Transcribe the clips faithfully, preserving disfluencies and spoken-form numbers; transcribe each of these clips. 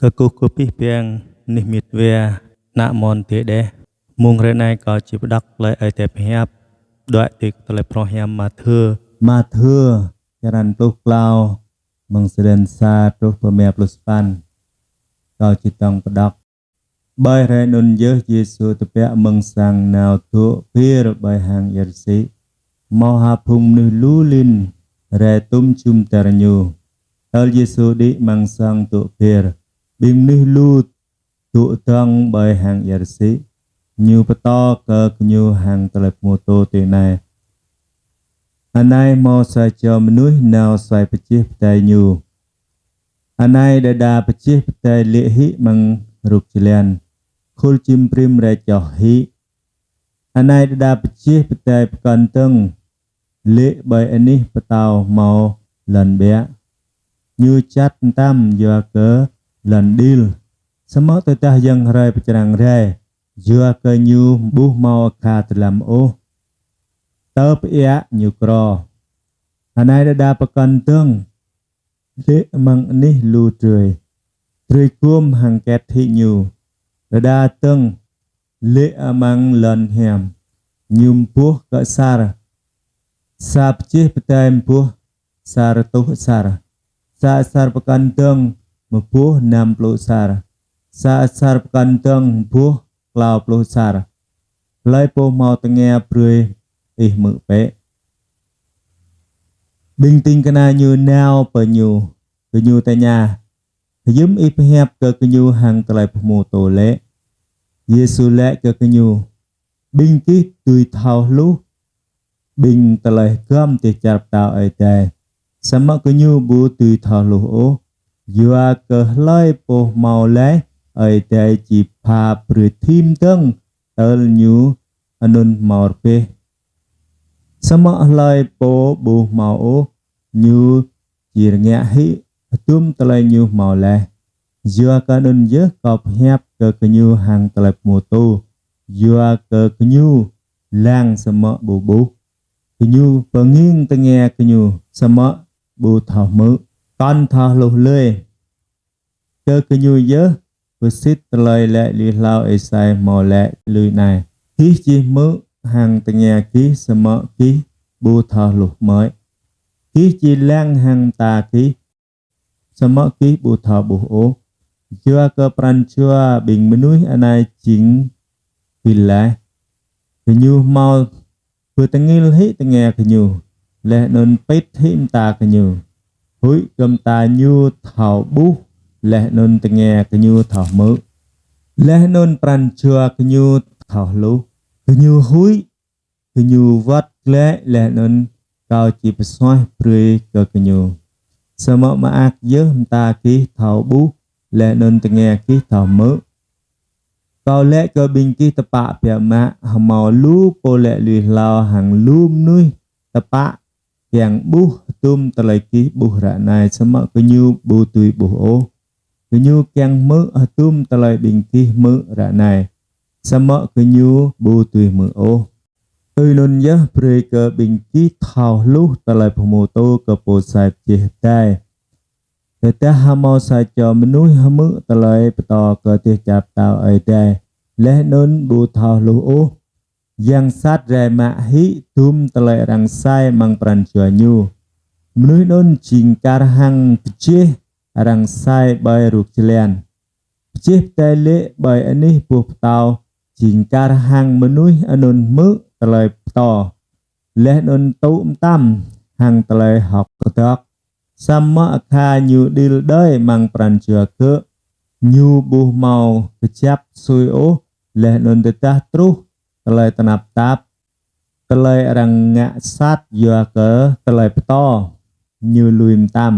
Kơkuh kơ abih bang anih mĭt wa, ană amôn adơi đeh. Mông hrơi anai kâo či pơđŏk tơlơi Ơi Adai pơhiăp, đuaĭ tui tơlơi phrâo hiam Mathiơ. Mathiơ, črăn pluh klâo, mơ̆ng čơlan sa truh pơ rơma pluh sapăn. Kâo či tong pơđŏk. Ƀơi hrơi anŭn yơh Yêsu tơbiă mơ̆ng sang nao dŏ pơyơr ƀơi hang ia rơsĭ. Hmâo ha phung mơnuih lu lin rai tum jum dar Ñu. Tơl Yêsu đĭ amăng sang dŏ pơyơr, ƀing mơnuih lu dŏ dơ̆ng ƀơi hang ia rơsĭ. Ñu pơtô kơ gơñu hăng tơlơi pơhmutu tui anai: Anai hmâo sa čô mơnuih nao suaih pơjeh pơdai ñu. Anai đơđa pơjeh pơdai lê̆ hĭ amăng rŭk jơlan, khul čim brĭm rai čoh hĭ. Anai đơđa pơjeh pơdai pơkŏn dơ̆ng lê̆ ƀơi anih pơtâo hmâo lŏn ƀiă. Ñu čăt mơtam yua kơ lŏn đĭl. Samơ̆ tơdah yang hrơi pơčrang rai, yua kơ ñu ƀu hmâo akha dơlăm ôh, tơl pơiă ñu kro. Anai đơđa pơkŏn dơ̆ng lê̆ amăng anih lu drơi. Drơi gum hăng ket hĭ ñu. Đơđa dơ̆ng lê̆ amăng lŏn hiam, ñu mơboh kơ asar. Sa pơjeh pơdai mơboh sa rơtuh asar. Sa asar pơkŏn dơ̆ng mơboh năm pluh asar. Sa asar pơkŏn dơ̆ng mơboh klâo pluh asar. Hlơi pô hmâo tơngia brơi ih hmư̆ bĕ. Ƀing ding kơna Ñu nao pơ Ñu, gơñu tơña: Hiư̆m Ih pơhiăp kơ gơñu hăng tơlơi pơhmutu lĕ? Yêsu laĭ kơ gơñu: Ƀing gih dưi thâo hluh ƀing tơlơi hơgŏm dêh čar pơtao Ơi Adai, samơ̆ gơñu ƀu dưi thâo hluh ôh. Yua kơ hlơi pô hmâo laih, Ơi Adai či pha brơi thim dơ̆ng tơl ñu anŭn hmâo rơbeh. Samơ̆ hlơi pô ƀu hmâo ôh, ñu či rơngiă hĭ hơdôm tơlơi ñu hmâo laih. Yua kơ anŭn yơh Kâo pơhiăp kơ gơñu hăng tơlơi pơhmutu, yua kơ gơñu lăng samơ̆ ƀu ƀuh, gơñu pơngiăng tơngia gơñu samơ̆ ƀu thâo hmư̆, kŏn thâo hluh lơi. Kơ gơñu yơh pơsĭt tơlơi laĭ lui hlâo Êsai hmâo laĭ lui anai: Gih či hmư̆ hăng tơngia gih samơ̆ gih ƀu thâo hluh mơ̆i. Gih či lăng hăng mơta gih samơ̆ gih ƀu thâo ƀuh ôh. Yua kơ pran jua ƀing mơnuih anai jing pil laih. Gơñu hmâo pơtơngil hĭ tơngia gơñu, laih anŭn pĭt hĭ mơta gơñu, huĭ kơ mơta ñu thâo ƀuh, laih anŭn tơngia gơñu thâo hmư̆, laih anŭn pran jua gơñu thâo hluh. Gơñu huĭ, gơñu wơ̆t glaĭ, laih anŭn Kâo či pơsuaih brơi kơ gơñu. Samơ̆ mơak yơh mơta gih thâo ƀuh, laih anŭn tơngia gih thâo hmư̆. Kâo laĭ kơ ƀing gih tơpă biă mă, hmâo lu pô laĭ lui hlâo hăng lu mơnuih tơpă kiăng ƀuh hơdôm tơlơi gih ƀuh ră anai, samơ̆ gơñu ƀu dưi ƀuh ôh. Gơñu kiăng hmư̆ hơdôm tơlơi ƀing gih hmư̆ ră anai, samơ̆ gơñu ƀu dưi hmư̆ ôh. Tui anŭn yơh brơi kơ ƀing gih thâo hluh tơlơi pơhmutu kơ pô suaih pơjeh pơdai. Tơdah hmâo sa čô mơnuih hmư̆ tơlơi pơtô kơ dêh čar pơtao Ơi Adai, laih anŭn ƀu thâo hluh ôh, yang sat rai mă hĭ hơdôm tơlơi arăng sai amăng pran jua ñu. Mơnuih anŭn jing kar hăng pơjeh arăng sai ƀơi rŭk jơlan. Pơjeh pơdai lê̆ ƀơi anih boh pơtâo jing kar hăng mơnuih anŭn hmư̆ tơlơi pơtô, laih anŭn tŭ mơtam hăng tơlơi hơ̆k kơdơ̆k. Samơ̆ akha ñu đĭl đơi amăng pran jua gơ̆, ñu ƀu hmâo kơjăp sui ôh, laih anŭn tơdah truh tơlơi tơnap tap, tơlơi arăng ngă sat yua kơ tơlơi pơtô, ñu lui mơtam.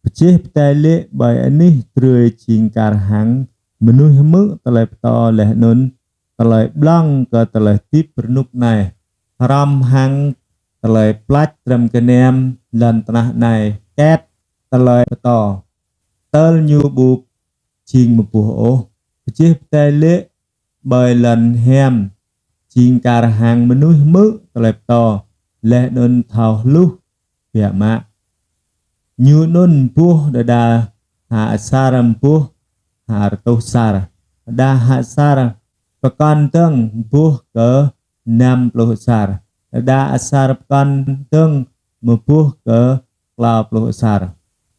Pơjeh pơdai lê̆ ƀơi anih drơi jing kar hăng mơnuih hmư̆ tơlơi pơtô laih anŭn tơlơi blŏng kơ tơlơi hơdip rơnŭk anai, hrŏm hăng tơlơi plač drăm gơnam lŏn tơnah anai ket tơlơi pơtô, tơl ñu ƀu jing mơboh ôh. Pơjeh pơdai lê̆ ƀơi lŏn hiam jing kar hăng mơnuih hmư̆ tơlơi pơtô laih anŭn thâo hluh biă mă. Ñu anŭn mơboh đơđa ha asar mơboh ha rơtuh asar. Đa ha asar pơkŏn dơ̆ng buh kơ năm pluh asar. Đa asar pơkŏn dơ̆ng mơbuh kơ klâo pluh asar.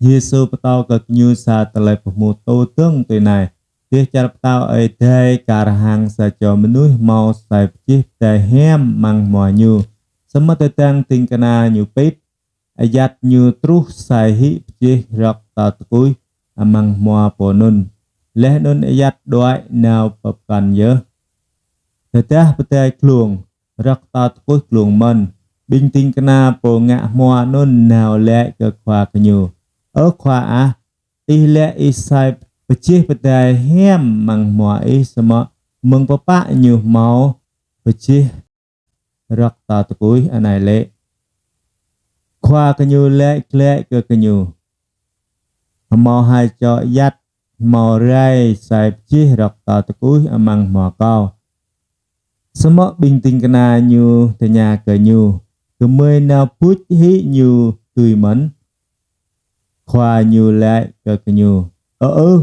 Yêsu pơtô kơ gơñu sa tơlơi pơhmutu dơ̆ng tui anai: Dêh čar pơtao Ơi Adai kar hăng sa čô mơnuih hmâo sa pơjeh pơdai hiam amăng hmua ñu. Samơ̆ tơdang ding kơna ñu pĭt, ayăt ñu truh sa hĭ pơjeh rơ̆k tơkuih amăng hmua pô anŭn, laih anŭn ayăt đuaĭ nao pơ pơkŏn yơh. Tơdah pơdai glông, rơ̆k tơkuih glông mơ̆n, ƀing ding kơna pô ngă hmua anŭn nao laĭ kơ khua gơñu: Ơ khua ah, ih laĭ ih sa pơjeh pơdai hiam amăng hmua ih, samơ̆ mơ̆ng pơpă ñu hmâo pơjeh rơ̆k tơkuih anai lĕ? Khua gơñu laĭ glaĭ kơ gơñu: Hmâo ha čô ayăt hmâo rai sa pơjeh rơ̆k tơkuih amăng hmua kâo. Samơ̆ ƀing ding kơna ñu tơña kơ ñu: Gơmơi nao buč hĭ ñu tui mơ̆n? Khua ñu laĭ kơ gơñu: Ơ ơh,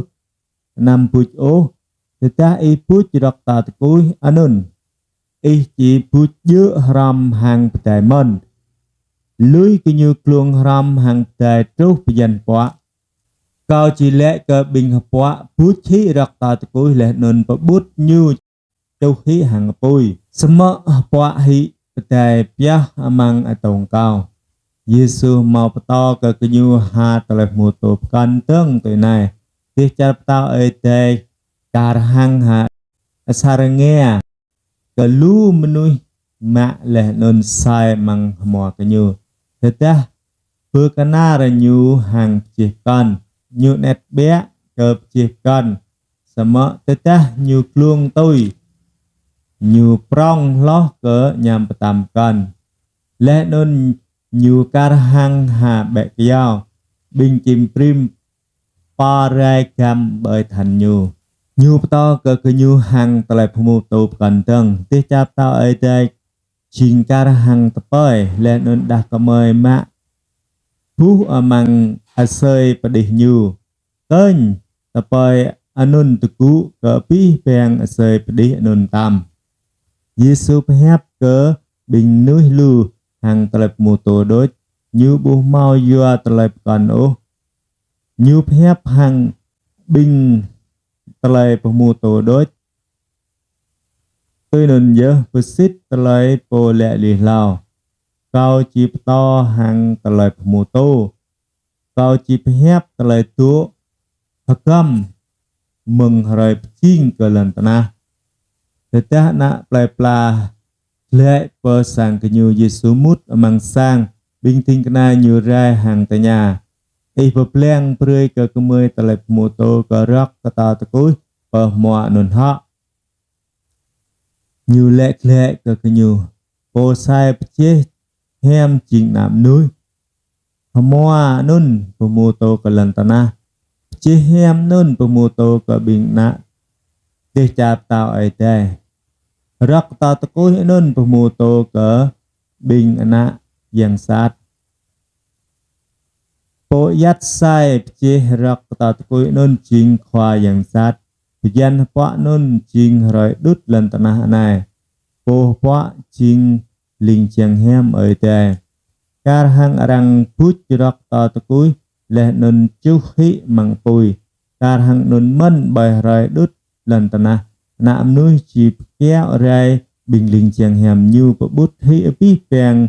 anăm buč ôh. Tơdah ih buč rơ̆k tơkuih anŭn, ih či buč djơ̆ hrŏm hăng pơdai mơ̆n. Lui gơñu glông hrŏm hăng pơdai truh bơyan hơpuă. Kâo či laĭ kơ ƀing hơpuă buč hĭ rơ̆k tơkuih laih anŭn pơƀut ñu čuh hĭ hăng apui, samơ̆ hơpuă hĭ pơdai pioh amăng atông kâo. Yêsu hmâo pơtô kơ gơñu ha tơlơi pơhmutu pơkŏn dơ̆ng tui anai: Dêh čar pơtao Ơi Adai kar hăng ha asar rơngia kơ lu mơnuih mă laih anŭn sai amăng hmua gơñu. Tơdah pơkơnar ñu hăng pơjeh pơkŏn, ñu anet ƀiă kơ pơjeh pơkŏn. Samơ̆ tơdah ñu glông tui, ñu prŏng hloh kơ añăm pơtăm pơkŏn. Laih anŭn ñu kar hăng ha ƀĕ kyâo, ƀing čim brĭm pơ rai găm ƀơi than ñu. Ñu pơtô kơ gơñu hăng tơlơi pơhmutu pơkŏn dơ̆ng: Dêh čar pơtao Ơi Adai jing kar hăng tơpơi, laih anŭn đah kơmơi mă buh amăng asơi pơđih ñu. Kơnh tơpơi anŭn tơgŭ kơ abih bang asơi pơđih anŭn tăm. Yêsu pơhiăp kơ ƀing mơnuih lu hăng tơlơi pơhmutu đôč, ñu ƀu hmâo yua tơlơi pơkŏn ôh. Ñu pơhiăp hăng ƀing tơlơi pơhmutu đôč tui anŭn yơh: Pơsĭt tơlơi pô laĭ lui hlâo: Kâo či pơtô hăng tơlơi pơhmutu, kâo či pơhiăp tơlơi dŏ hơgŏm mơ̆ng hrơi pơjing kơ lŏn tơnah. Tơdah ană plơi pla glaĭ pơ sang gơñu, Yêsu mŭt amăng sang, ƀing ding kơna ñu rai hăng tơña: Ih pơblang brơi kơ gơmơi tơlơi pơhmutu kơ rơ̆k tơkuih pơ hmua anŭn hă? Ñu laĭ glaĭ kơ gơñu: Pô sa pơjeh hiam jing Ană Mơnuih. Hmua anŭn pơhmutu kơ lŏn tơnah, pơjeh hiam anŭn pơhmutu kơ ƀing ană dêh čar pơtao Ơi Adai. Rơ̆k tơkuih anŭn pơhmutu kơ ƀing ană yang sat. Pô ayăt sa pơjeh rơ̆k tơkuih anŭn jing khua yang sat. Bơyan hơpuă anŭn jing hrơi đŭt lŏn tơnah anai. Pô hơpuă jing ling jang hiam Ơi Adai. Kar hăng arăng buč rơ̆k tơkuih laih anŭn čuh hĭ amăng apui, kar hăng anŭn mơ̆n ƀơi hrơi đŭt lŏn tơnah, Ană Mơnuih či pơkiaŏ rai ƀing ling jang hiam ñu pơƀut hĭ abih bang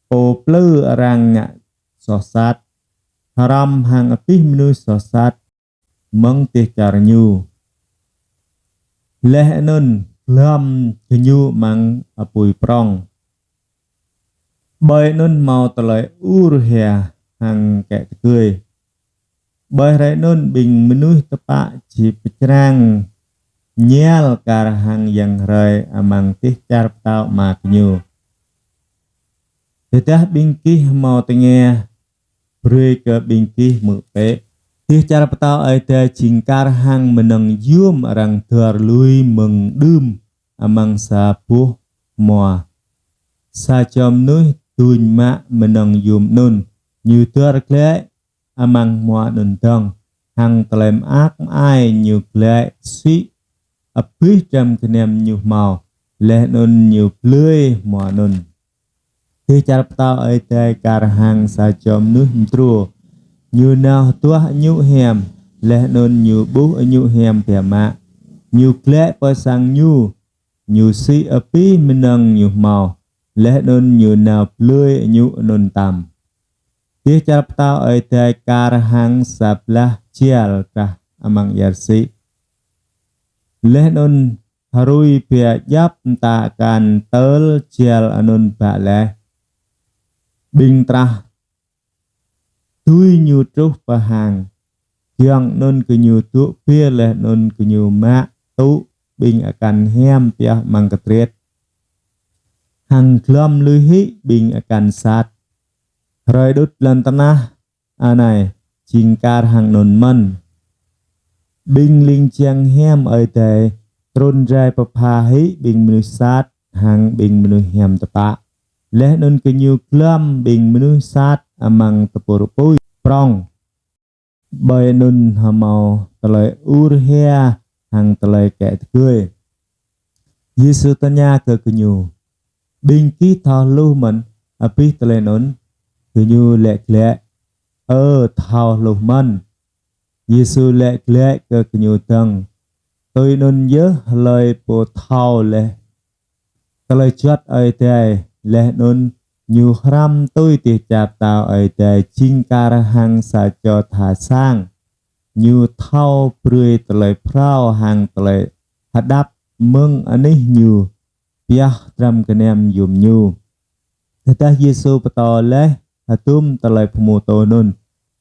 pô plư arăng ngă soh sat, hrŏm hăng abih mơnuih soh sat mơ̆ng dêh čar ñu. Laih anŭn glŏm gơñu amăng apui prŏng. Ƀơi anŭn hmâo tơlơi ur hia hăng kĕ tơgơi. Ƀơi hrơi anŭn ƀing mơnuih tơpă či pơčrang ñal kar hăng yang hrơi amăng dêh čar pơtao Ama gơñu. Tơdah ƀing gih hmâo tơngia, brơi kơ ƀing gih hmư̆ bĕ. Dêh čar pơtao Ơi Adai jing kar hăng mơnơ̆ng yôm arăng dơr lui mơ̆ng đưm amăng sa boh hmua. Sa čô mơnuih duñ mă mơnơ̆ng yôm anŭn, ñu dơr glaĭ amăng hmua anŭn dơ̆ng. hăng tơlơi mơak mơai ñu glaĭ sĭ abih dram gơnam ñu hmâo, laih anŭn ñu blơi hmua anŭn. Dêh čar pơtao Ơi Adai kar hăng sa čô mơnuih mơdrô. Ñu nao hơduah añŭ hiam, laih anŭn ñu ƀuh añŭ hiam biă mă. Ñu glaĭ pơ sang ñu, ñu sĭ abih mơnơ̆ng ñu hmâo, laih anŭn ñu nao blơi añŭ anŭn tam. Dêh čar pơtao Ơi Adai kar hăng sa blah jal trah amăng ia rơsĭ. Laih anŭn hrui biă djăp mơta akan tơl jal anŭn bă laih. Ƀing trah tui ñu truh pơ hang. Giŏng anŭn gơñu dŏ ƀiă laih anŭn gơñu mă tŭ ƀing akan hiam pioh amăng kơtriêt, hăng glŏm lui hĭ ƀing akan sat. Hrơi đŭt lŏn tơnah anai jing kar hăng anŭn mơ̆n. Ƀing ling jang hiam Ơi Adai trŭn rai pơpha hĭ ƀing mơnuih sat hăng ƀing mơnuih hiam tơpă. Laih anŭn gơñu glŏm ƀing mơnuih sat amăng tơpur apui prŏng. Ƀơi anŭn hmâo tơlơi ur hia hăng tơlơi kĕ tơgơi. Yêsu tơña kơ gơñu: Ƀing gih thâo hluh mơ̆n abih tơlơi anŭn? Gơñu laĭ glaĭ: Ơ, thâo hluh mơ̆n. Yêsu laĭ glaĭ kơ gơñu dơ̆ng: Tui anŭn yơh hlơi pô thâo laih tơlơi juăt Ơi Adai, laih anŭn ñu hrăm tui dêh čar pơtao Ơi Adai jing kar hăng sa čô tha sang. Ñu thâo brơi tơlơi phrâo hăng tơlơi hơđăp mơ̆ng anih ñu pioh dram gơnam yôm ñu. Tơdah Yêsu pơtô laih hơdôm tơlơi pơhmutu anŭn,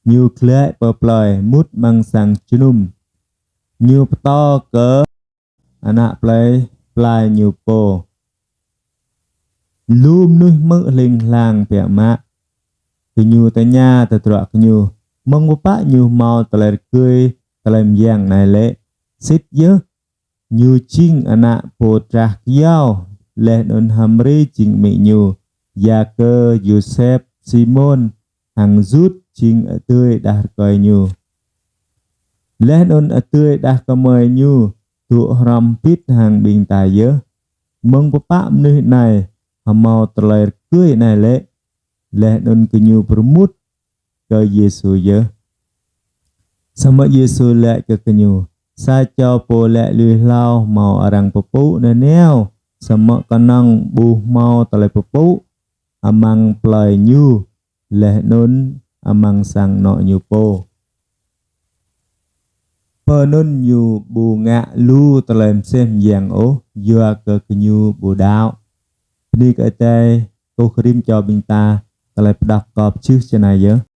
ñu glaĭ pơ plơi mŭt amăng sang jơnum. Ñu pơtô kơ ană plơi pla ñu pô. Lu mơnuih hmư̆ hling hlang biă mă. Gơñu tơña tơdruă gơñu: Mơ̆ng pơpă ñu hmâo tơlơi rơgơi tơlơi mơyang anai lĕ? Sĭt yơh, ñu jing ană pô drah kơyâo, laih anŭn Hamri jing amĭ ñu, Yakơ, Yôsep, Simôn, hăng Yut jing adơi đah rơkơi ñu. Laih anŭn adơi đah kơmơi ñu dŏ hrŏm hơbĭt hăng ƀing ta yơh. Mơ̆ng pơpă mơnuih anai hmâo tơlơi rơgơi anai lĕ? Laih anŭn gơñu pơrơmut kơ Yêsu yơh. Samơ̆ Yêsu laĭ kơ gơñu: Sa čô pô laĭ lui hlâo hmâo arăng pơpŭ nanao, samơ̆ kơnơ̆ng ƀu hmâo tơlơi pơpŭ amăng plơi ñu, laih anŭn amăng sang anŏ ñu pô. Pơ anŭn ñu ƀu ngă lu tơlơi mơsêh mơyang ôh, yua kơ gơñu ƀu đaŏ. Bơni kơ Ơi Adai, kơkuh rĭm čô ƀing ta, tơlơi pơđok kơ pơjưh čơnai yơh.